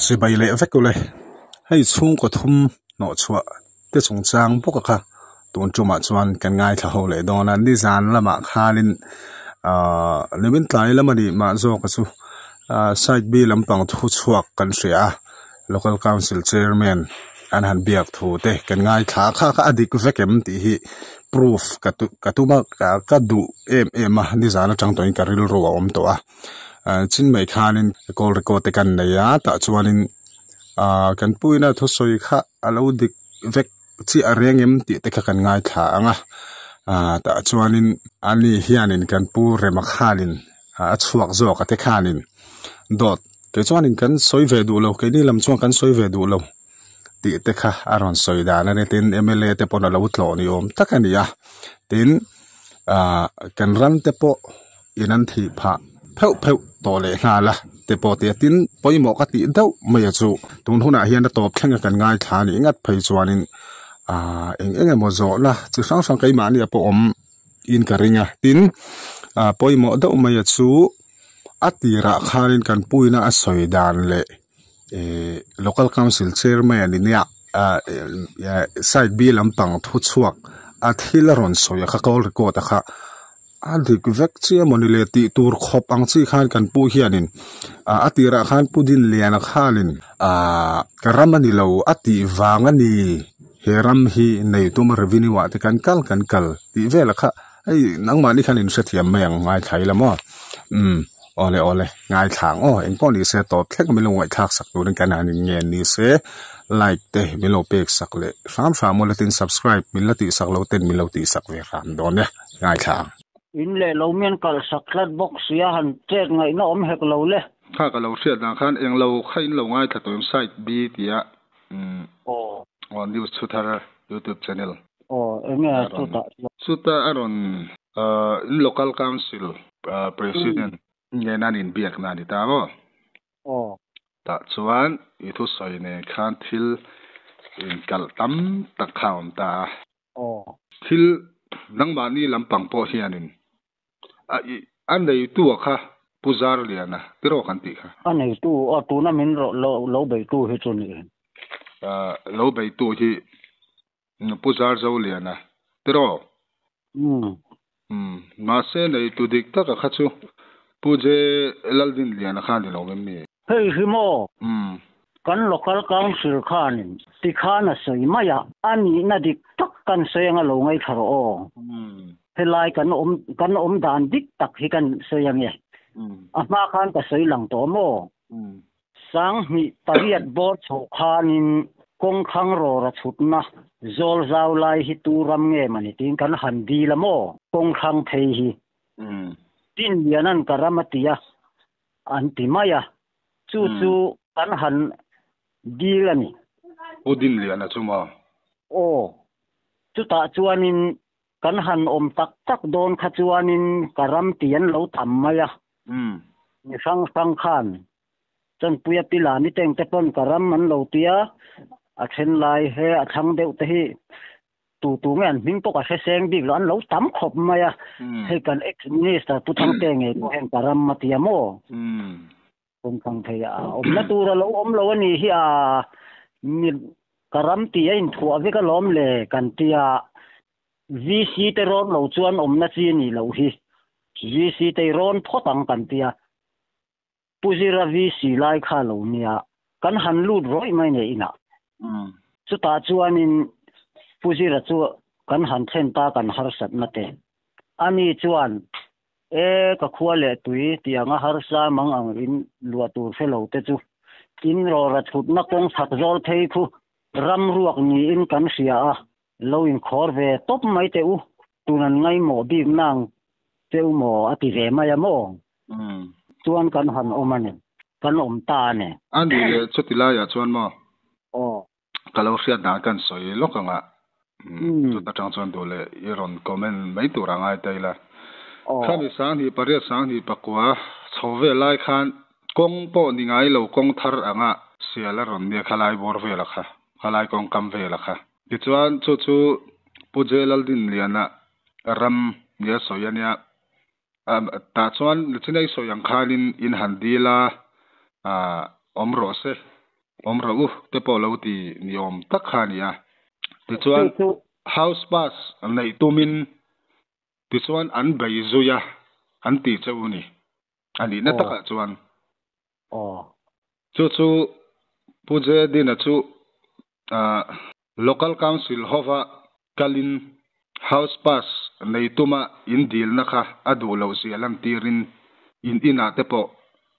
Chibai leh vek ule. Hei chhungkaw thum hnawh chhuah te chungchang bawk a kha tun tumah chuan kan ngaithla ho leh dawn a. Nizan lamah khanin ahh nimin tlai lam a nih mah zawk a chu ahh side B lampang thu chhuak kan hria a local council chairman an han biak thu te kan ngaithla a kha kha a dik vek em tih hi proof ka ka tum a ka duh em em a nizan atang tawhin ka rilru a awm tawh a. Chin mai khanin call record te kan nei a tah chuanin ahh kan puina thusawi kha a lo dik vek chiah reng em tih te kha kan ngaithla ang a ahh tah chuanin ani hianin kan pu rema khanin a chhuak zawk a te khanin dawt kei chuanin kan sawi ve duh lo keini lam chuan kan sawi ve duh lo tih te kha a rawn sawi dan a ni tin M_L_A te pawn a lo tlawh ni awm tak a ni a tin ahh kan ram te pawh. In an thih phah pheuh pheuh tawh leh nghal a te pawh tia tin pawimawh ka tih deuh mai a chu tun hunah hian a tawp thleng a kan ngaithla a nih ngat phei chuanin ahh eng eng emaw zawhna chi hrang hrang keimahni ah pawh awm in ka ring a tin ah pawimawh deuh mai a chu a tirah khanin kan puina a sawi dan leh ihh local council chairman nia ah side B lampang thuchhuak a thil a rawn sawi a kha call record a kha. A dik vek chiah emaw ni le tih tur khawp ang chi khan kan pu hianin ah a tirah khan pu Dinliana khanin ah ka ram a ni lo a tih vang a ni he ram hi nei tuma revenue ah te kan kal kan kal tih vel a kha hei nangmahni khan in hrethiam mai ang ngaithla ila maw umm awle awle ngaithla ang aw engpawh ni se tawp thleng min lo ngaihthlak sak turin kan han in ngen ni se like te min lo pek sak leh hram hram ula tin subscribe min la tih sak lo ten min lo tih sak ve hram dawn e. Ngaithla ang. In leh lo mian kalh sak tlat bawk sia han chet ngaihna awm hek lo le. Kha ka lo hriat dan khan eng lo kha in lo ngaithla tawh em side B tia umm aw news thu thar youtube channel. Aw enge chutah chuan. Chutah a rawn in local council president nen an inbiakna a ni ta maw? Aw. Tah chuan i thusawi nen khan thil inkalh tam tak kha a awm ta a. Aw. Thil nangmahni lampang pawh hianin a i a neitu a kha Pu Zarliana tiraw kan tih kha. A neitu aw tuna min rawh lo lo beitu hi chu ni. Lo beitu hi Pu Zarzoliana tiraw? Umm. Umm mahse neitu dik taka kha chu Pu J Laldinliana kha ni lo em mi? Hei hi maw? Umm. Kan Local Council khanin tikhan a sawi mai a, a nihna dik tak kan sawi anga lo ngaithla rawh aw. Helai kan awm kan awm dan dik tak hi kan sawi ange. A hma khan ka sawi lang tawh maw? Sanghnih pariat bawr chhoh khanin kawngkhang rawra chhutna zawl zau lai hi tu ram nge mani tiin kan han dil a maw? Kawngkhang phei hi. Tin lianan ka ram a ti a, an ti mai a. Chu chu kan han dil a ni. Pu Dinliana chu maw? Aw, chutah chuanin kan han awm tak tak dawn kha chuanin ka ram ti an lo tam mai a. Mi hrang hrang khan Chanpuia pi la ni teng te pawn ka ram an lo ti a, a then lai he a thlang deuh te hi Tu tu nge an hming pawh ka hre seng bik lo, an lo tam khawp mai a. Hei kan ex minister Pu Thangte ngei pawh hian ka ram a ti a maw? Kum thang thei a awmna tur a lo awm lo a ni hi a, mi ka ram tih a inthuah vek alawm le kan ti a, VC te rawn lo chuan awmna chi a nih loh hi, VC te i rawn phawt ang kan ti a. Pu Zira VC lai kha lo nia, kan han lut rawih mai nei inah. Chutah chuanin Pu Zira chu kan han thlen ta kan harsatna te. Ani chuan, E, ka khua leh tui tianga harsa mang ang in luah tur hre lo te chu in rawra chhutna kawng chhak zawl phei khu ram ruak niin kan hria a, lo inkhawr ve tawp mai teh u, tun an ngaimawh bik nang che u maw a ti ve mai a maw? Chuan kan han awm a ni. Kan awm ta a ni. A nih leh chuti laiah chuan maw? Aw. Ka lo hriat dan kan sawi lawk ang a. Chut atang chuan duh leh i rawn comment mai tur a ngai ta ila. Aw. Khami sanghnih pariat sanghnih pakua chho vel lai khan kawng pawh ni ngai lo kawng thar anga sial a rawn nia khalai bawr vela kha, khalai kawng kam vela kha. Tichuan chu chu Pu J Laldinliana ram nia sawi a nia. Tah chuan Luchinai sawi ang khanin in han dil a, awm rawh se. Awm rawh u te pawh lo ti ni awm tak kha a ni a. Tichuan house pass neih tumin tichuan an bei zui a, an ti cheu a ni. A nihna takah chuan. Chu chu Pu Jedina chu Local Council hova kalin House Pass nei tuma in dilna kha a duh loh zia lantirin in inah te pawh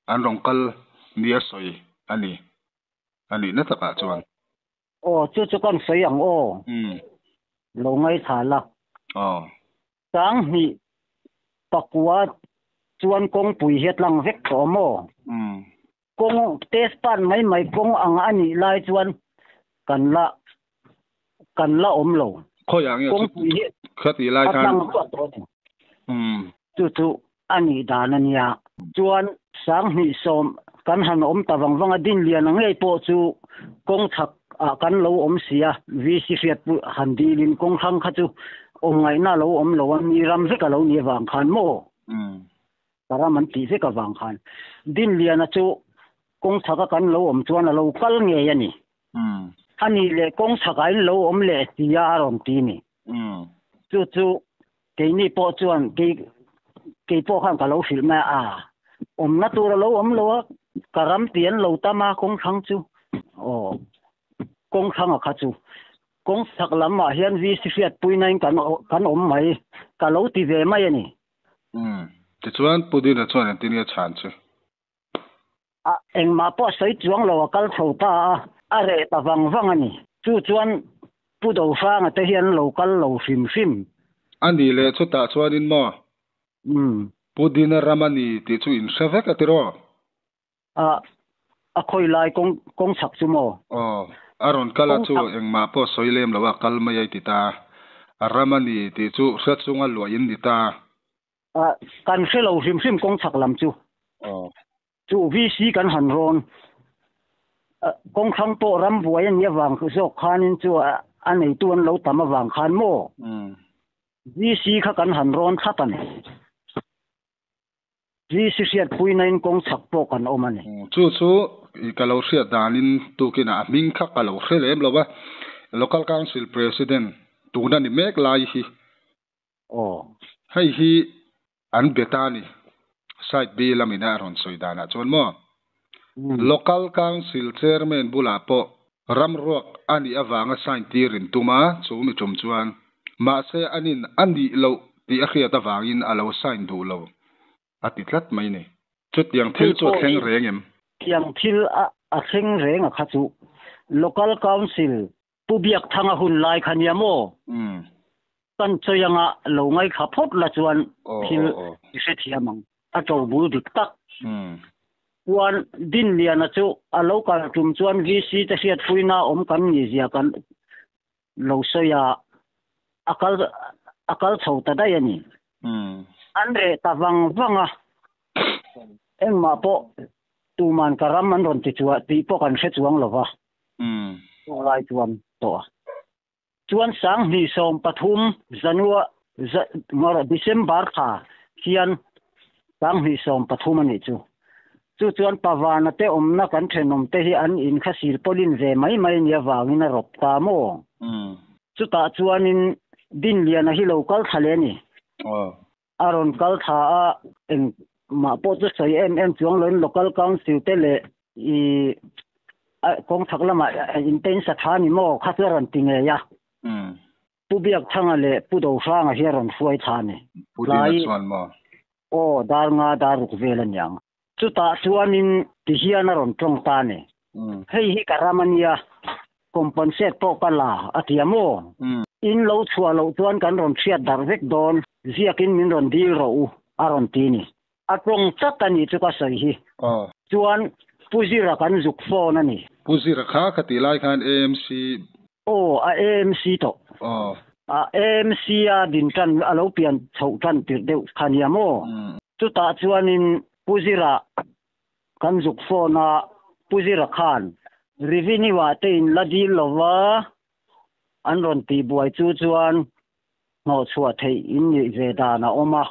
an rawn kal nia sawi a ni. A nihna takah chuan. Aw, chu chu kan sawi ang aw. Lo ngaithla la. Aw. Sanghnih pakua chuan kawngpui hi a tlang vek tawh maw? Kawng test pan mai mai kawng ang a nih lai chuan kan la kan la awm lo. Khawiah nge Kawngpui hi khatih lai a khan tlang ruah tawh a ni. Chu chu a nih dan a nia. Chuan 2010 kan han awm ta vang vang a, Dinliana ngei pawh chu kawng chhak ah kan lo awm si a, VC hriat pawh han dilin kawng hrang kha chu awm ngaihna a lo awm lo a, mi ram vek a lo nih avang khan maw? Ka ram an tih vek avang khan Dinliana chu kawng chhak a kan lo awm chuan a lo kal ngei a ni. A nih leh kawng chhak ah in lo awm leh tia a rawn ti ni. Chu chu keini pawh chuan kei kei pawh khan ka lo hrilh mai a, awmna tur a lo awm lo a, ka ram ti an lo tam a kawng thlang chu aw kawng thlang a kha chu kawng chhak lam ah hian VC hriatpuina in kan kan awm mai ka lo ti ve mai a ni. Umm tichuan Pu Dina chuan engtin nge chhan chu? A engmah pawh a sawi chuang lo a kal chho ta a, a reh ta vang vang a ni. Chu chuan Pu Dohranga te hian lo kal lo hrim hrim. A nih leh chutah chuanin maw? Umm. Pu Dina ram a ni tih chu in hre vek a tiraw? A, a khawi lai kawng kawng chhak chu maw? Aw, a rawn kal a chu engmah pawh sawi lem lo a kal mai a i ti ta. A ram a ni tih chu hre chunga luah in ni ta. A, kan hre lo hrim hrim kawng chhak lam chu. Aw. Chu VC kan han rawn. Kawng hrang pawh ram buai a nih avang zawk khanin chu a neitu an lo tam avang khan maw? VC kha kan han rawn thlap a ni. VC hriatpuina in kawng chhak pawh kan awm a ni. Chu chu ka lo hriat danin tukinah a hming kha ka lo hre lem lo a, Local Council President tuna ni mek lai hi. Aw. Hei hi an be ta ni. Side B lamin a rawn sawi danah chuan maw? Local Council Chairman bulah pawh ramruak a nih avanga sign tir in tum a, chu mi tum chuan mahse anin a nih loh tih a hriat avangin a lo sign duh lo a ti tlat mai ni. Chutiang thil chu a thleng reng em? Tiang thil a thleng reng a kha chu Local Council Pu Biakthanga hun lai kha nia maw? Kan chawi anga lo ngaithla phawt la chuan thil i hrethiam ang. A to bul dik tak. Chuan Dinliana chu a lo kal tum chuan VC te hriatpuina awm kan ni zia kan lo sawi a, a kal a kal chho ta daih a ni. An reh ta vang vang a, engmah pawh tuman ka ram an rawn ti chuah tih pawh kan hre chuang lo va. Chu lai chuan tawh a. Chuan 2013 Janua December thla hian 2013 a nih chu. Chu chuan Pavana te awmna kan thenawm te hi an in kha silpawlin ve mai mai nia vangin a rawp ta maw? Chutah chuanin Dinliana hi lo kal thla leh a ni. A rawn kal thla a, engmah pawh chu sawi em em chuang loin Local Council te leh i kawng chhak lamah in te in sa tha ni maw kha chu a rawn ti ngei a. Pu Biakthanga leh Pu Dohranga hi a rawn hruai thla a ni. Pu Dina chuan maw? Aw, dar nga dar ruk vel a niang. Chutah chuanin ti hian a rawn tawng ta a ni. Hei hi ka ram a nia, compensate pawh ka la a ti a maw? In lo chhuah loh chuan kan rawn hriat darh vek dawn, ziakin min rawn dil rawh u a rawn ti ni. A tawng tlat a nih chu ka sawi hi. Chuan Pu Zira kan zuk phone a ni. Pu Zira kha ka tih lai khan AMC. Aw, a AMC tawh. A AMC a din tan a lo pian chhoh tan tirh deuh kha nia maw? Chutah chuanin Pu Zira kan zuk phone a, Pu Zira khan Revenue ah te in la dil lova an rawn tih buai chu chuan hnawhchhuah theih in nih ve dan a awm a.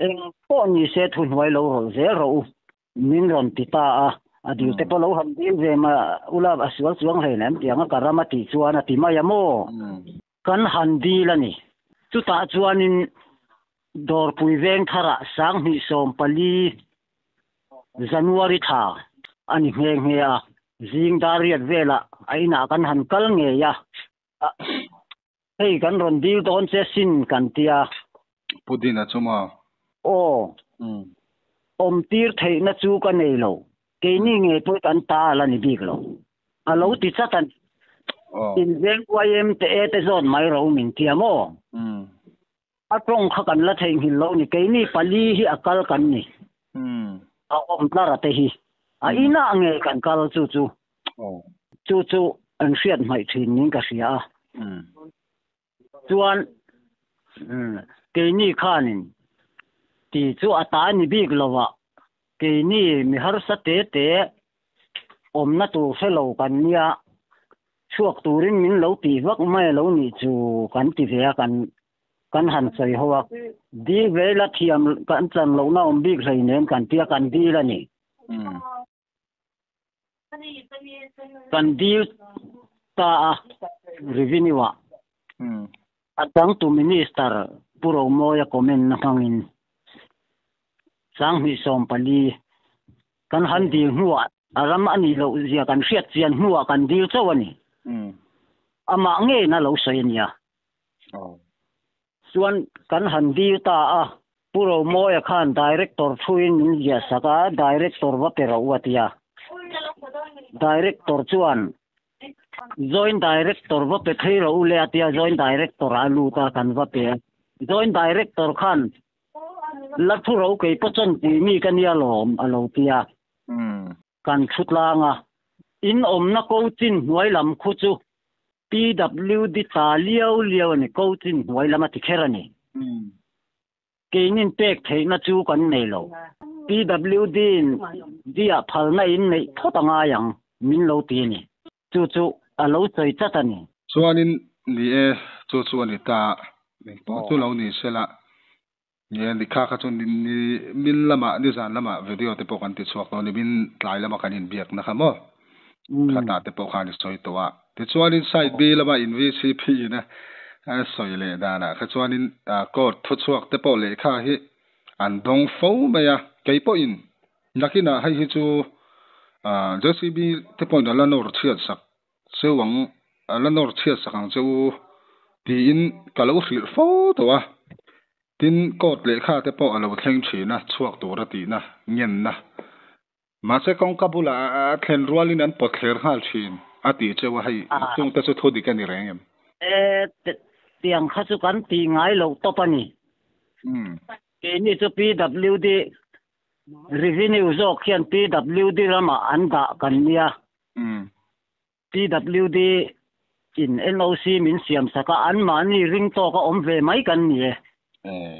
Eng pawh ni se thuhnuai lo rawlh zel rawh u. Min rawn ti ta a, A dil te pawh lo han dil ve ma ula a sual chuang hlei nem tiang a ka ram a tih chuan a ti mai a maw? Kan han dil a ni. Chutah chuanin Dawrpui veng tharah 2014 January thla a ni nghe nghe a, zing dar riat velah a inah kan han kal ngei a. Hei kan rawn dil dawn che sin kan tia. Pu Dina chu maw? Aw. Awm tir theihna chu ka nei lo. Keini ngei pawh kan ta a la ni bik lo. A lo ti chat a ni. Inveng YM te e te zawt mai ro min tia maw? A tawng kha kan la theihnghilh lo ni. Keini pali hi a kal kan ni. A awm tlar a te hi. A inah ngei kan kal chu chu. Chu chu an hriat hmaih thin niin ka hria a. Chuan keini khanin ti chu a ta ni bik lo a, keini mi harsa te te awmna tur hre lo kan nia, chhuak turin min lo tih vak mai lo nih chu kan ti ve a, kan kan han sawi ho a. Dil ve ila thiam kan chan lohna awm bik hleinem kan tia kan dil a ni. Kan dil ta a revenue ah a changtu minister Pu Romawia comment na hmangin 2014 kan han dil hnuah a ram a nih loh zia kan hriat chian hnuah kan dil chauh a ni. Amah ngeiin a lo sawi a nia. Chuan kan han dil ta a, Pu Romawia khan Director thuin min ziah sak a, Director va pe rawh u a ti a. Director chuan Joint Director va pe thei rawh u le a ti a, Joint Director a lut a, kan va pe a. Joint Director khan la thu ro kei pawh chuan pui mi ka nia lawm a lo ti a. Kan thu tlang a, in awmna ko chin hnuai lam khu chu PWD ta liau liau a ni, ko chin hnuai lam a ti kher a ni. Keinin pek theihna chu kan nei lo. PWD in dia phalna in neih phawt a ngai ang, min lo ti a ni. Chu chu a lo sawi chat a ni. Chuanin ni e, chu chu a ni ta, engpawh chu lo ni sela. Nge ni kha kha chu ni min lamah nizan lamah video te pawh kan ti chhuak tawh a ni min tlai lama kan inbiakna kha maw khatah te pawh khan i sawi tawh a tichuanin side B lama in VCP in a sawi leh danah kha chuanin court thuchhuak te pawh lehkha hi an dawng fo mai a kei pawhin nakinah hei hi chu JCB te pawhin a la nawr chhiat sak cheu ang, a la nawr chhiat sak ang che u tiin ka lo hrilh fo tawh a. Tin, court lehkha te pawh a lo thleng thin a, chhuak tur a tihna, ngenna. Mahse kawngka bulah a thlen rualin an pawt thler nghal thin a tih cheu a, hei chungte chu thu dik a ni reng em? E, tiang kha chu kan tih ngai loh tawp a ni. Keini chu PWD Revenue zawk hian PWD ramah an dah kan nia. PWD in NOC min siam sak a, anmahni ring tawk a awm ve mai kan ni e. Aw,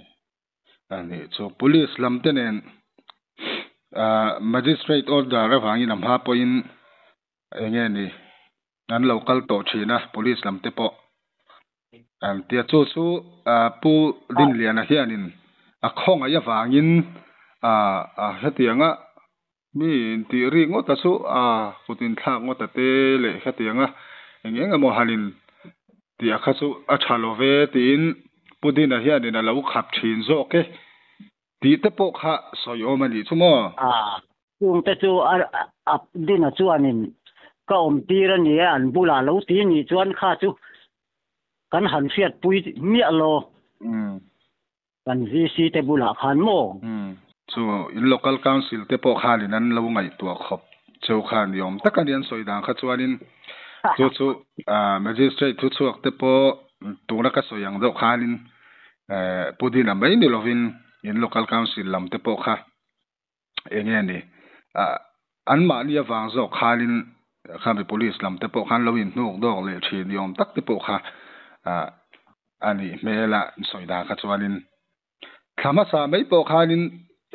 a nih chu. Police lam te nen Magistrate order avangin a hma pawhin eng nge ni an lo kal tawh thin a, Police lam te pawh an tia. Chu chu Pu Dinliana hianin a khawngaih avangin hetianga Mi intih rik ngawt a chu a kut inthlak ngawt a te leh khatiang a eng eng emaw han in tih a kha chu a tha lo ve tiin Pu Dina hianin a lo khap thin zawk e tih te pawh kha sawi awm a nih chu maw? A, chung te chu a a Dina chuanin ka awm tir a ni e an bulah lo ti nih chuan kha chu kan han hriatpui miah lo. Kan VC te bulah khan maw? Umm. Chu in local council te pawh khanin an lo ngaihtuah khawp cheu kha ni awm tak a ni an sawi dan kha chuanin chu chu magistrate thu chhuak te pawh tuna ka sawi ang deuh khanin Pu Dina mai ni lovin in local council lam te pawh kha eng nge ni anmahni avang zawk khanin khami police lam te pawh khan lo inhnuk dawk leh thin ni awm tak te pawh kha a nih hmel a sawi dan kha chuanin thla hmasa mai pawh khanin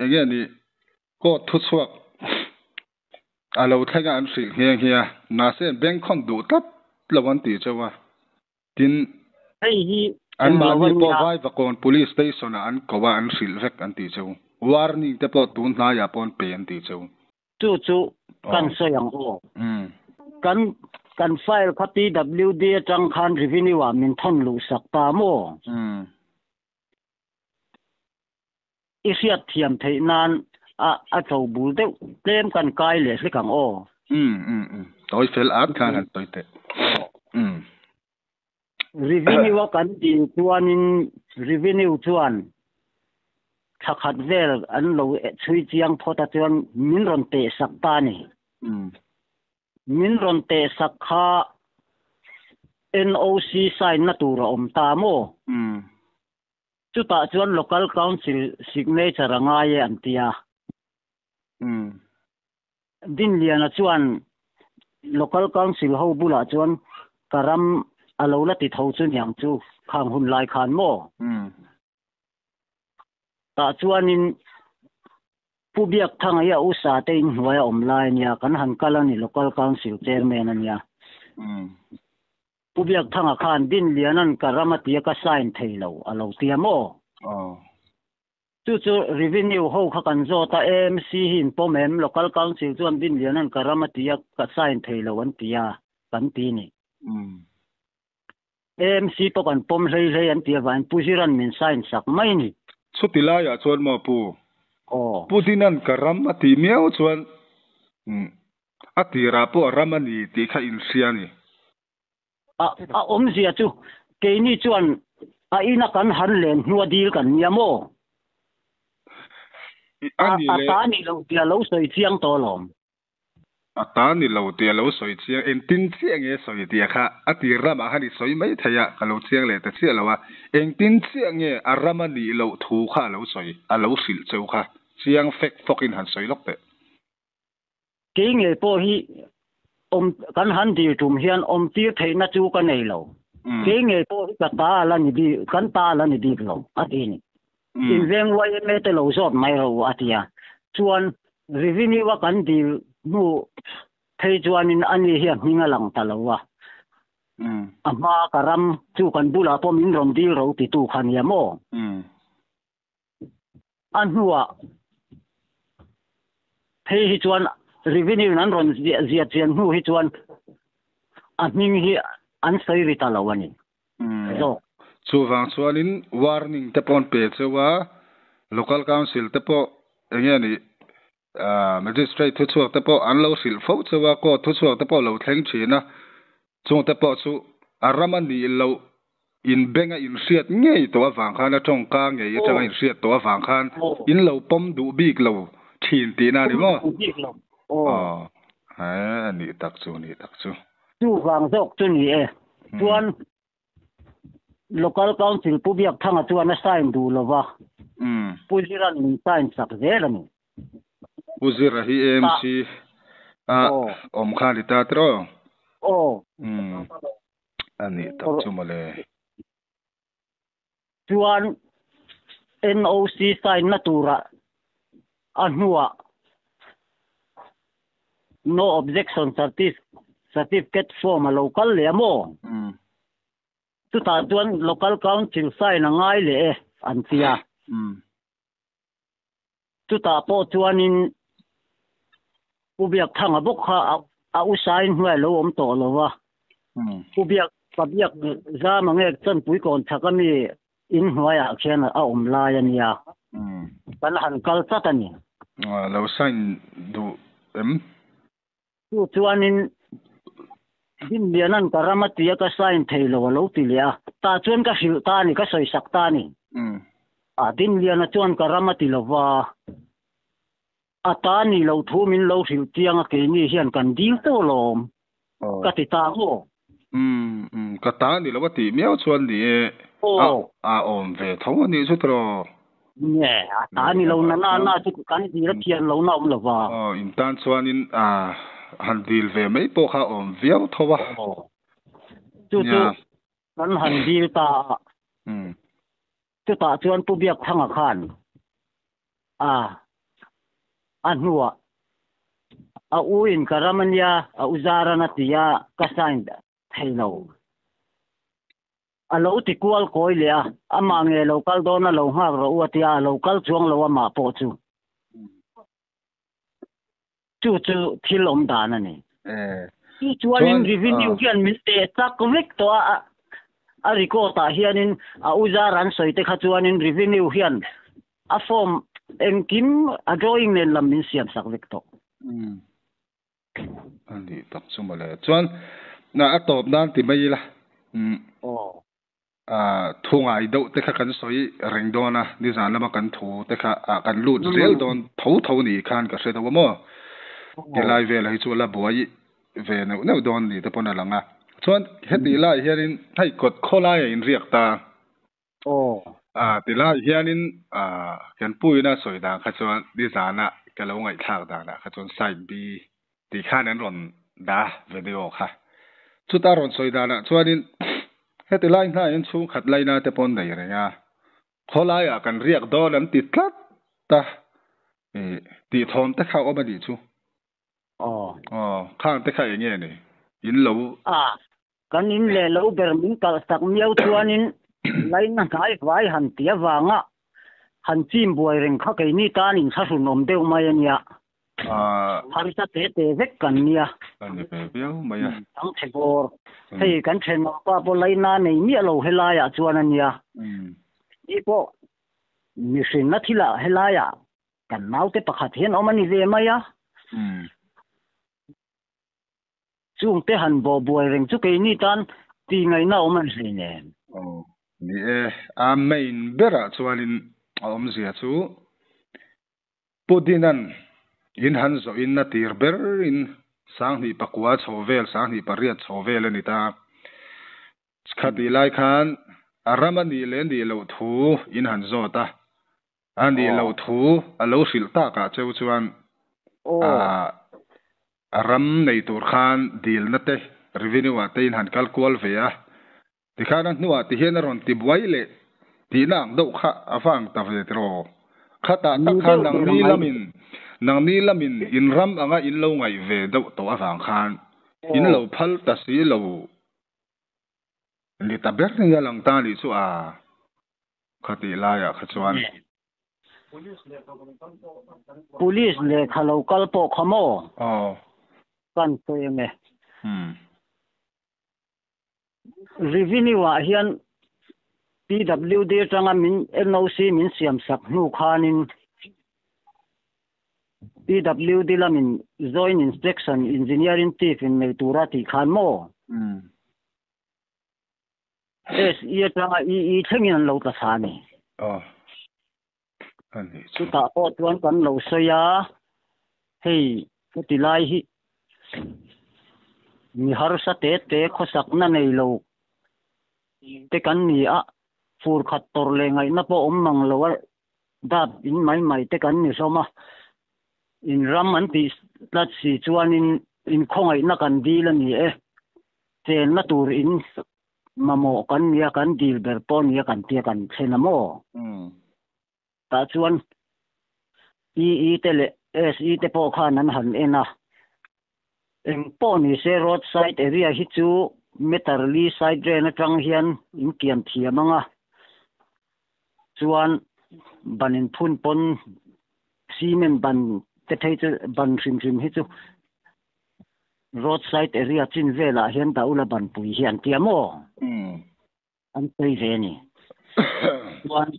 eng nge ni court thuchhuak a lo thleng a an hrilh nghe nghe a mahse bank khawn duh tlat lo an tih chauh a. Tin, Hei hi an mahni pawh Vaivakawn Police Station ah an ko a, an hrilh vek an tih cheu. Warning te pawh tun hnaiah pawh an pe an tih cheu. Chu chu Kan sawi ang aw. Kan kan file kha PWD atang khan revenue ah min thawn luh sak ta maw? I hriat thiam theih nan a a tlo bul deuh tlem kan kai leh hlek ang aw. Tawi fel at khan han tawi teh. Revenue a kan dil chuanin revenue chuan thla khat vel an lo chhui chiang phawt a chuan min rawn teh sak ta a ni. Min rawn teh sak kha NOC sign na tur a awm ta maw? Chutah chuan Local Council signature a ngai e an ti a. Dinliana chuan Local Council ho bulah chuan ka ram a lo la ti tho chu niang chu khang hun lai khan maw? Tah chuanin Pu Biakthanga hi a usa te inhnuai a awm lai a nia, kan han kal a ni Local Council Chairman a nia. Pu Biakthanga khan Dinliana'n ka ram a tia ka sign thei lo a lo tia maw? Chu chu Revenue ho kha kan zawt a, AMC hi in pawm em? Local Council chuan Dinliana'n ka ram a tia ka sign thei lo an ti a, kan ti ni. AMC pawh kan pawm hlei hlei an ti avangin Pu Zira'n min sign sak mai ni. Chuti laiah chuan maw Pu? Pu Dina'n ka ram a tih miau chuan a tirah pawh a ram a ni tih kha inhria a ni. A awmzia chu keini chuan a ina kan han len hnua dil kan nia maw? A ta ni lo tih a lo sawi chiang tawh alawm. A ta ni lo tih a lo sawi chiang, engtin chiah nge sawi tih kha a tir ramah khan i sawi mai thei a, ka lo chiang leh ta chiah lo a, engtin chiah nge a ram a nih loh thu kha a lo sawi, a lo hrilh cheu kha chiang fek fawkin han sawi lawk teh. Kei ngei pawh hi awm kan han dil tum hian awm tir theihna chu ka nei lo. Kei ngei pawh hi ka ta a la ni bik, kan ta a la ni bik lo a ti ni. Inveng YMA te lo zawt mai ro a ti a. Chuan revenue a kan dil hnu phei chuanin ani hi a hming a lang ta lo a. A hma ka ram chu kan bulah pawh min rawn dil ro titu kha nia maw? A hnuah phei hi chuan revenue in an rawn ziah chian hnu hi chuan a hming hi an sawi ri ta lo a ni zawk. Chuvang chuanin warning te pawh an pe cheu a, local council te pawh eng nge nih magistrate thuchhuak te pawh an lo hrilh fo cheu a, court thuchhuak te pawh lo thleng thin a, Chungte pawh chu a ram a nih loh in beng a inhriat ngei tawh avang khan a tawngka ngei atanga inhriat tawh avang khan in lo pawm duh bik lo thin tihna a ni maw? Aw, he a nih tak chu, nih tak chu. Chuvang zawk chu ni e. Chuan Local Council Pu Biakthanga chuan a sign duh lova, Pu Zira'n min sign sak zel a ni. Pu Zira hi AMC a awm kha a ni ta tiraw? Aw. Umm a nih tak chu mawle. Chuan NOC sign na tura a hnuah No Objection Certificate form a lo kal leh a maw? Chutah chuan Local Council sign a ngai leh e an ti a. Chutah pawh chuanin Pu Biakthanga bawk kha a usain hnuai a lo awm tawh lo va. Pu Biak, Pa Biak Zama nge Chanpui kawn chhak ami in hnuaiah khian a awm lai a nia. Kan han kal tlat a ni. Lo sign duh em? Chu chuanin Dinliana'n ka ram a ti a, ka sign thei lo a lo ti leh a. Tah chuan ka hrilh ta a ni, ka sawisak ta a ni. A Dinliana chuan ka ram a ti lo va, a ta ni lo thu min lo hrilh chiang a, keini hian kan dil tawh lawm ka ti ta maw? Ka ta ni lo a tih miau chuan ni e, a awm ve tho a nih chu tiraw? Nge, a ta ni lo na na na chu kan dil a thian lo na awm lo va. Aw, in tan chuanin a han dil ve mai pawh kha a awm viau tho a. Aw, chu chu kan han dil ta a. Chutah chuan Pu Biakthanga khan a a hnuah a u in ka ram a nia, a u Zaran a ti a, ka sign thei lo. A lo ti kual kawi leh a, amah nge lo kal dawn a lo nghak rawh u a ti a, a lo kal chuang lo amah pawh chu. Chu chu thil awm dan a ni. Chu chuanin revenue hian min teh tak vek tawh a, a record ah hianin a uzar an sawi te kha chuanin revenue hian a form engkim a drawing nen lam min siam sak vek tawh. A nih tak chu mawle. Chuan a tawp nan ti mai ila. Thu ngai deuh te kha kan sawi reng dawn a, nizan lama kan thu te kha ah kan lut zel dawn tho tho ni khan ka hre deuh a maw? Ti lai velah hi chu a la buai ve neuh neuh dawn ni te pawn a lang a. Chuan heti laiah hianin hei kawt khawlai a inriak ta. Ti laiah hianin kan puina sawi dan kha chuan nizana ka lo ngaihthlak danah kha chuan side B tih khan an rawn dah video kha. Chuta rawn sawi danah chuanin heti lai hnain chhungkhat laina te pawh an nei reng a, khawlaiah kan riak dawn an ti tlat a, ih tih thawm te kha a awm a nih chu. Aw. Aw, khang te kha eng nge ni? In lo. A, kan in leh lo ber min kalh tak miau chuanin laina hnai vai han ti avanga han chim buai reng kha keini tan inthlahrun awm deuh mai a nia. Harsa te te vek kan nia. Kan ni ve viau mai a. Ang chhe bawr. Hei kan thenawm pa pawh laina nei miah lo helaiah chuan a nia. Ni pawh mihrinna thilah helaiah kan naute pakhat hian awm a ni ve mai a. Chungte han bawh buai reng chu keini tan tih ngaihna awm an hlei nen. Aw, ni e. A main berah chuanin a awmzia chu Pu Dinan in han zawhin a tir berin 2009 chho vel, 2008 chho vel a ni ta. Khatih lai khan a ram a nih leh nih loh thu in han zawt a, a nih loh thu a lo hrilh takah cheu chuan a ram nei tur khan dilna te revenue ah te in han kal kual ve a. Tikhan a hnuah tihian a rawn ti buai leh tihna ang deuh kha a va ang ta ve tiraw? Khatah tak khan nangni lamin nangni lamin in ram anga in lo ngaih ve deuh tawh avang khan in lo phal ta si lo ni ta ber nia lang ta nih chu a khatih laiah kha chuan. Police lehkha lo kal pawh kha maw? Aw. Kan sawi ang e. Revenue ah hian PWD atanga min NOC min siam sak hnu khanin PWD lamin Joint Inspection Engineering Chief in nei tura tih khan maw? SE atanga EE thlengin an lo tla sa a ni. Chutah pawh chuan kan lo sawi a, hei heti lai hi mi harsa te te khawsakna nei lo te kan ni a, fur khat tawrh leh ngaihna pawh awm mang lo a, dap in mai mai te kan ni hlawm a, in ram an tih tlat si chuanin inkhawngaihna kan dil a ni e, chenna tur in Mamawh kan nia kan dil ber pawh nia kan tia kan thlen a maw? Tah chuan EE te leh SE te pawh khan an han en a, eng pawh ni se road side area hi chu meter li side ren atang hian in kian thiam ang a, chuan ban inphun pawn cement ban te phei chu ban hrim hrim hi chu Road side area chin velah hian Daula banpui hi an tia maw? An sawi ve a ni. Chuan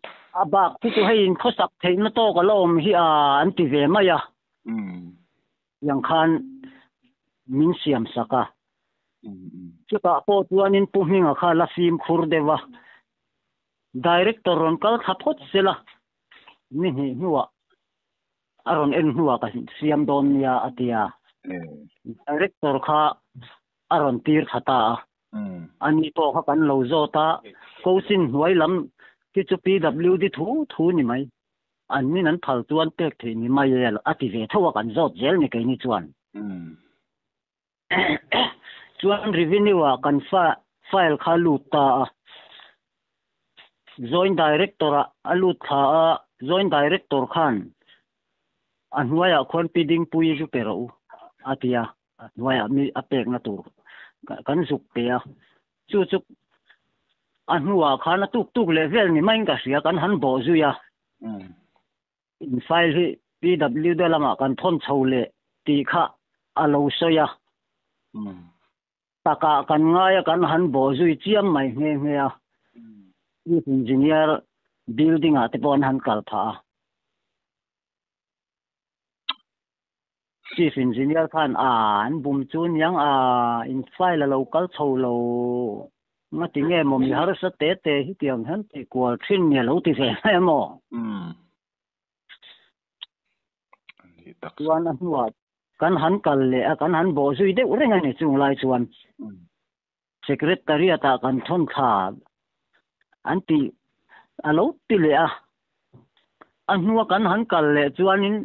a bak chu chu hei in khawsak theihna tawk a la awm hi a an ti ve mai a. Tiang khan min siam sak a. Chutah pawh chuanin Pu Hminga kha la fimkhur deuh a. Director rawn kal thla phawt sela ni hnih hnuah A rawn en hnuah ka siam dawn nia a ti a. Director kha a rawn tir thla ta a. Ani pawh kha kan lo zawt a, Coaching hnuai lam hi chu PWD thu thu ni mai. An nin an phal chuan pek theih ni mai e a ti ve tho a, kan zawt zel ni keini chuan. Chuan revenue ah kan file kha lut ta a, Joint Director ah a lut thla a, Joint Director khan a hnuaiah khuan Pi Dingpuii zu pe rawh u a ti a, a hnuaiah mi a pekna tur kan zuk pe a, chu chu a hnuah khan a tuk tuk leh vel ni maiin ka hria, kan han bawh zui a. In file hi PWD lamah kan thawn chho leh. tih kha a lo sawi a. Takah kan ngai a, kan han bawh zui chiam mai nghe nghe a. Chief Engineer building ah te pawh an han kal phah a. Chief Engineer khan a an bum chu niang a in file a lo kal chho lo nga ti nge maw mi harsa te te hi tiang hian tih kual thin nge lo ti ve mai a maw? Chuan a hnuah kan han kal leh a kan han bawh zui deuh reng a ni chung lai chuan Secretariat ah kan thawn thla an ti a lo ti leh a, a hnua kan han kal leh chuanin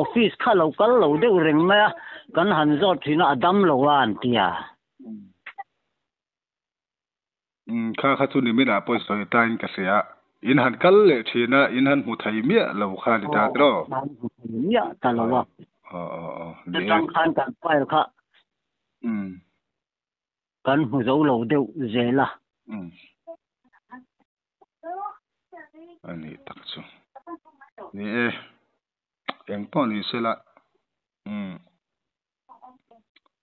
office kha lo kal lo deuh reng mai a, kan han zawt thin a, a dam lo a an ti a. Umm kha kha chu nimin ah pawh sawi tain ka hria, in han kal leh thin a, in han hmu thei miah lo kha ni ta tiraw? Aw, han hmu thei miah ta lo a. Aw aw aw, ni e. Chutang khan kan file kha. Umm. Kan hmu zo lo deuh zel a. Umm. A nih tak chu. Ni e, eng pawh ni se la, umm,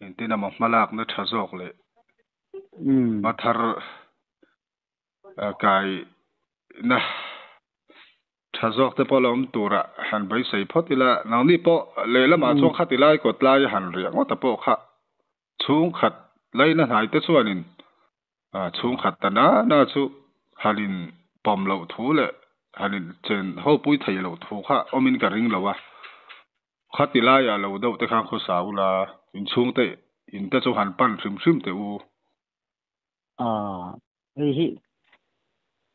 engtin emaw hmalakna tha zawk leh hma thar kaina tha zawk te pawh la awm tura han beisei phawt ila, nangni pawh lehlamah chuan khati lai kawt lai han riah ngawt a pawh kha Chhungkhat laina hnai te chuanin chhungkhat ta na na chu han in pawm loh thu leh han in chen ho pui thei loh thu kha awmin ka ring lo a. Khati laiah lo deuh te khan khawsa ula inchhung te in te chu han pan hrim hrim teh u. Hei hi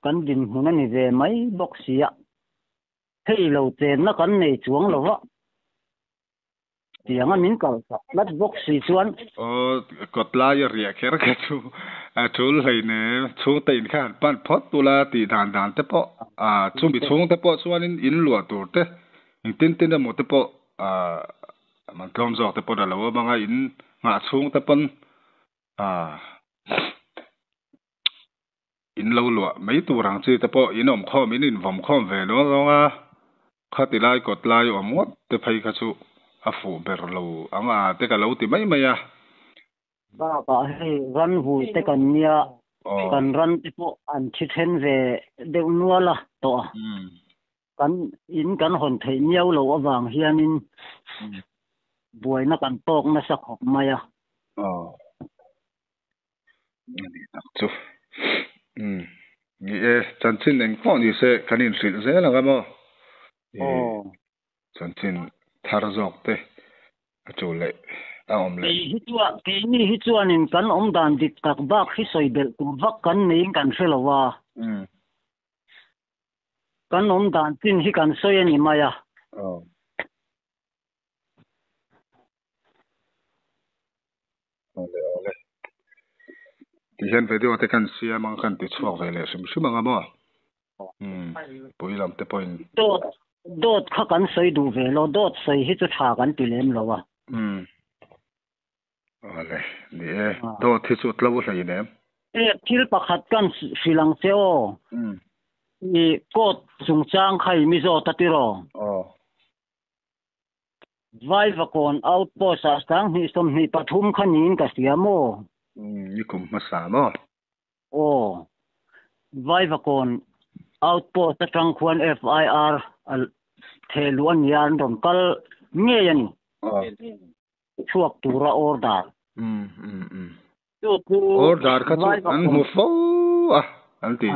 kan dinhmun a ni ve mai bawk sia. Hei lo chenna kan nei chuang lo va. Tiang a min kal sak tlat bawk si chuan. Aw, kawt lai a riah kher kha chu a tul hleinem. Chhungte in kha han pan phawt tula tih dan dan te pawh a chumi chhungte pawh chuanin in luah tur te engtin tin emaw te pawh a man tlawm zawk te pawn a lo awm ang a, in nghah chhungte pawn a in lo luah mai tur ang chi te pawh in awm khawm in invawm khawm ve luang zawng a, khati lai kawt lai awm ngawt te phei kha chu a fuh ber lo ang a te ka lo ti mai mai a. Bakah hei ran vui te kan nia, kan ran te pawh an thi then ve deuh nual a tawh a, kan in kan hawn theih miau loh avang hianin buaina kan tawk nasa khawp mai a. A nih tak chu. Umm. Ni e, chanchin eng pawh ni se kan inhrilh zel ang a maw? Aw. Chanchin thar zawk te a tul leh a awm leh. Kei hi chuan, keini hi chuanin kan awm dan dik tak bak hi sawi belh tur vak kan neiin kan hre lo a. Umm. Kan awm dan chin hi kan sawi a ni mai a. Aw. Awle awle. Tihian video te kan siam ang kan ti chhuak ve leh hrim hrim ang a maw? Umm pui lam te pawhin. Dawt dawt kha kan sawi duh ve lo, dawt sawi hi chu tha kan ti lem lo a. Umm awle ni e, dawt hi chu tlo hlein em? E thil pakhat kan hrilh ang che aw. Umm. I court chungchang kha i mi zawt a tiraw? Aw. Vaivakawn Outpost ah sanghnih 23 kha niin ka hria maw? Umm, ni kum hmasa maw? Aw, Vaivakawn Outpost atang khuan FIR a theh luh a nia, an rawn kal ngei a ni. Aw. Chhuak tura order. Umm, umm, umm. Chu chu Order kha chu an hmu fo a, an ti.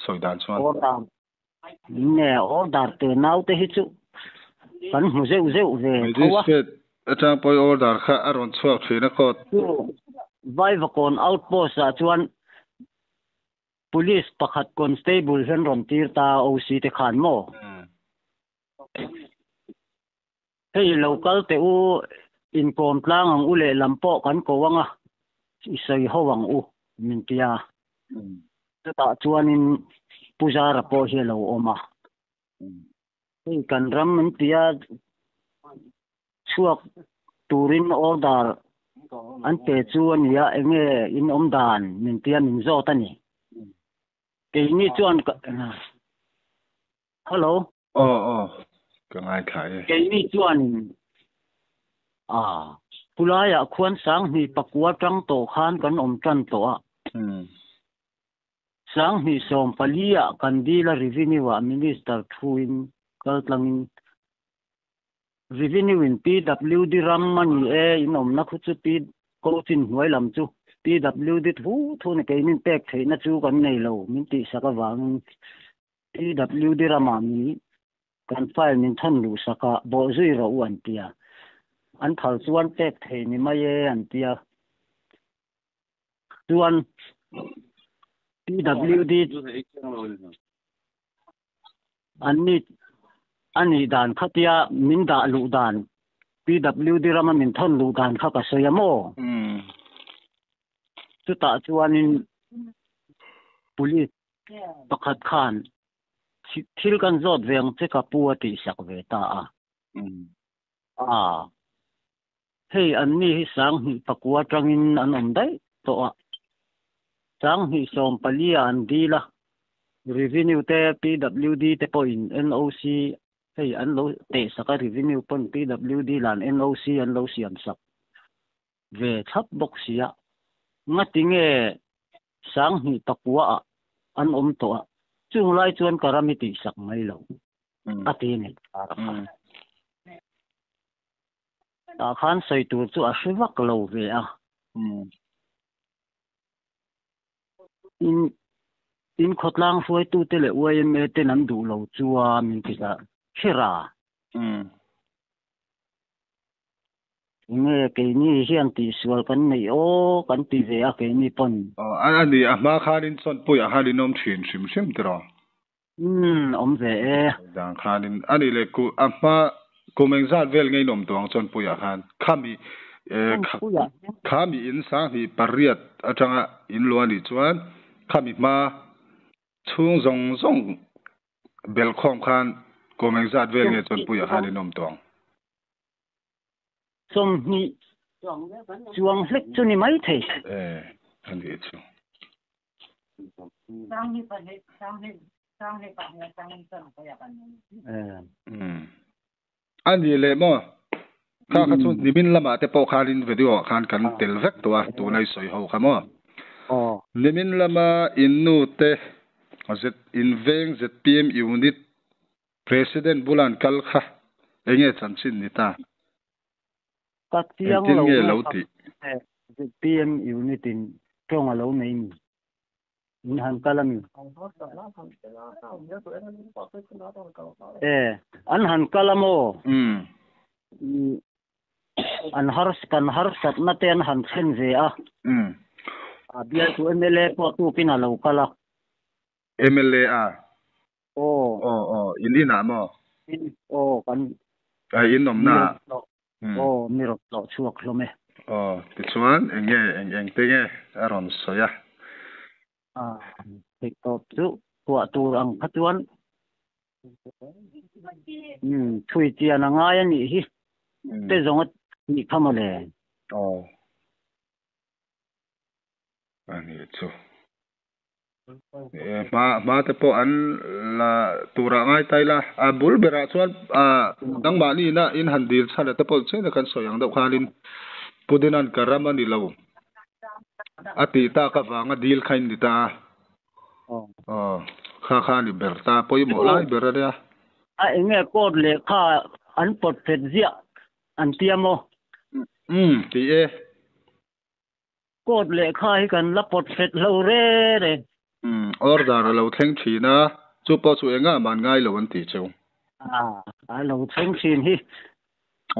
Sawi dan chuan. Order Nge order te naute hi chu kan hmu zeuh zeuh ve tho a. Magistrate atang pawhin order kha a rawn chhuak thin a court. Chu Vaivakawn outpost ah chuan police pakhat constable hian rawn tir ta OC te khan maw? Hei lo kal teh u, inkawm tlang ang u lehlam pawh kan ko ang a, i sawi ho ang u, min ti a. Chutah chuanin Pu Zara pawh hi a lo awm a. Hei kan ram an ti a, chhuak turin order an pe chu a nia, enge in awm dan min ti a, min zawt a ni. Keini chuan Hello. Aw aw, ka ngaithla e. Keini chuanin A khulaiah khuan 2009 tang tawh khan kan awm tan tawh a. 2014 ah kan dil a revenue ah minister thuin kaltlangin revenue in PWD ram a ni e in awmna khu chu P coaching hnuai lam chu PWD thu thu ni keinin pek theihna chu kan nei lo min tihsak avangin PWD ramah min kan file min thawn luh sak a bawhzui rawh u an tia. An phal chuan pek thei ni mai e an tia. Chuan PWD an ni a nih dan khatia min dah luh dan PWD rama min thawn luh dan kha ka sawi a maw? Chutah chuanin police pakhat khan thil kan zawt ve ang che ka pu a tihsak ve ta a. A hei an ni hi 2009 atangin an awm daih tawh a. 2014 ah an dil a. Revenue te PWD te pawhin NOC hei an lo tehsak a revenue pawn PWD lan NOC an lo siamsak ve thlap bawk si a. Ngati nge 2009 ah an awm tawh a. Chung lai chuan ka ram i tihsak mai lo. A ti ni. Tah khan sawi tur chu a hre vak lo ve a. In in khawtlang hruaitute leh YMA ten an duh lo chu a min ti ta kher a. Enge keini hian tihsual kan neih aw kan ti ve a keini pawn. A ni a hma khanin chawnpuiah khan in awm thin hrim hrim tiraw? Umm awm ve e. Dan khanin a ni leh ku a hma kum engzat vel nge in awm tawh ang chawnpuiah khan khami khami in 2008 atanga in luah anih chuan khami hma chhung zawng zawng belkhawm khan kum engzat vel nge chawnpuiah khan in awm tawh ang. 20 chuang hlek chu ni mai thei. E a nih chu. A ni leh maw? Kha kha chu nimin lamah te pawh khanin video ah khan kan tel vek tawh a, tuna i sawi ho kha maw? Nimin lama in nu te Z in veng ZPM unit president bulan kal kha enge chanchin ni ta? Ka chiang Engtin lo nge nge lo tih? ZPM unit in tawng a lo nei ni. In han kal a mi. E an han kal a maw? An har kan harsatna te an han thlen ve a. A bialtu MLA pawh tukin a lo kal a. MLA a? Aw. Aw aw in inah maw? In aw kan A in awmna ah. Aw mi rawn tlawh chhuak hlawm e. Aw tichuan eng nge eng eng te nge a rawn sawi a? A theih tawp chu chhuah tur ang kha chuan umm thui chian a ngai a nih hi te zawng a tih kha mawle. Aw a nih chu. Hma hma te pawh an la turah ngai ta ila a bul berah chuan ah nangmahni ina in han dil chhan te pawh chian a kan sawi ang deuh khanin Pudinan ka ram a ni lo a tih tak avanga dil kha in ni ta a aw kha kha a ni ber ta pawimawh lai ber a nia. A enge court lehkha an pawt phet ziah an tia maw? Umm ti e. Court lehkha hi kan la pawt hret lo re re. Umm order a lo thleng thin a, chu pawh chu engah man ngai lo an tih cheu. A, a lo thleng thin hi.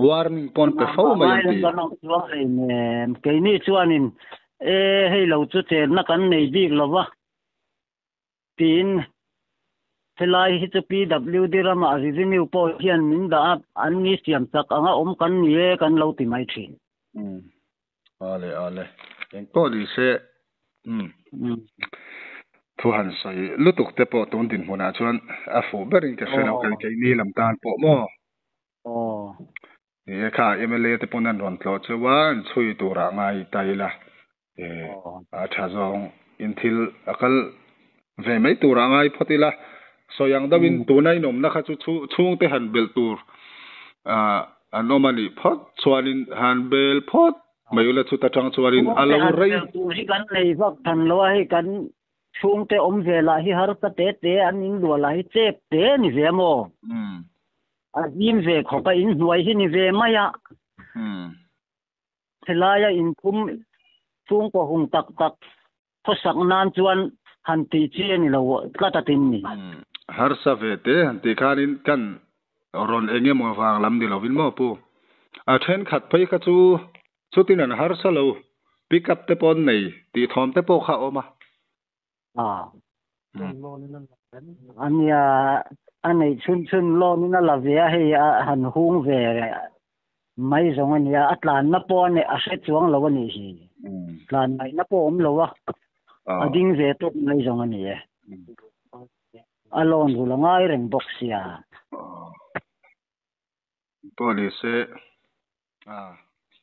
Warning pawn pe fo mai an ti. Kan awm chuang hlei nem. Keini chuanin e hei lo chu chenna kan nei bik lo va. Tiin helai hi chu PWD ramah revenue pawh hian min dah a, an ni siam chak anga awm kan ni e kan lo ti mai thin. Umm ale ale eng pawh ni se umm thu han sawi lutuk te pawh tun dinhmunah chuan a fuh berin ka hre lo kei keini lam tan pawh maw. Aw. Ni e kha MLA te pawn an rawn tlawh cheu a an chhui turah ngai ta ila e a tha zawng in thil a kal ve mai turah ngai phawt ila sawi ang deuhin tuna inawmna kha chu chhungte han belh tur ah An awm a nih phawt chuanin han bel phawt mai ula chuta tang chuanin a lo rei. Tur hi kan nei vak than lo a, hei kan chhungte awm ve lah hi harsa te te an in luah lah hi chep te a ni ve a maw? A zim ve khawp a, inhnuai hi ni ve mai a. Helaia inphum chhungkaw hung tak tak khawsak nan chuan han tih chi a ni lo tlat a tin ni. Harsa ve te han tih khanin kan rawn eng emaw vang lam ni lovin maw pu? A thenkhat phei kha chu chutin an harsa lo, pick up te pawh an nei tih thawm te pawh kha a awm a. Ania a neih chhun chhun loan in a la ve a, hei a han hung ve mai zawng a nia, a tlanna pawh a neih a hre chuang lo a nih hi, tlan ngaihna pawh a awm lo a, a ding ve tawp mai zawng a ni e, a loan rul a ngai reng bawk sia. Pawh ni se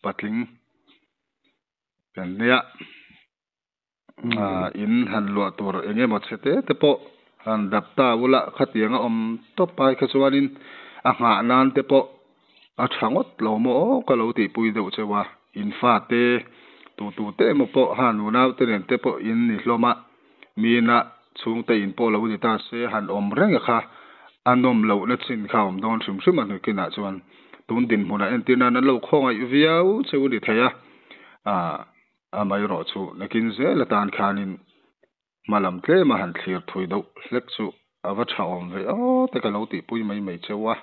patling kan nia. In han luah tur eng emaw chhe te te pawh han dap ta ula khatiang a awm tawp ai kha chuanin a nghah nan te pawh a tha ngawt lo maw aw ka lo tihpui deuh cheu a, in fa te tu tu te emaw pawh ha nunau te nen te pawh in ni hlawm a, mina chhungte in pawh lo ni ta se han awm reng a kha a nawm lohna chin kha a awm dawn hrim hrim a hnukinah chuan tun dinhmunah entir nan an lo khawngaih viau cheu a ni thei a, ah. Amaherawh chu nakin zel atan khanin hma lam tlema han thlir thui deuh hlek chu a va tha awm ve aw te ka lo tihpui mai mai cheu a.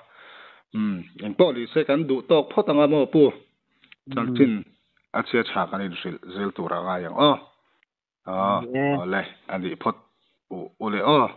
Umm, engpawh ni se kan duh tawk phawt anga maw pu? Chanchin a chhia tha kan inhrilh zel tur a ngai ang aw. Aw, awle, a nih phawt u ule aw.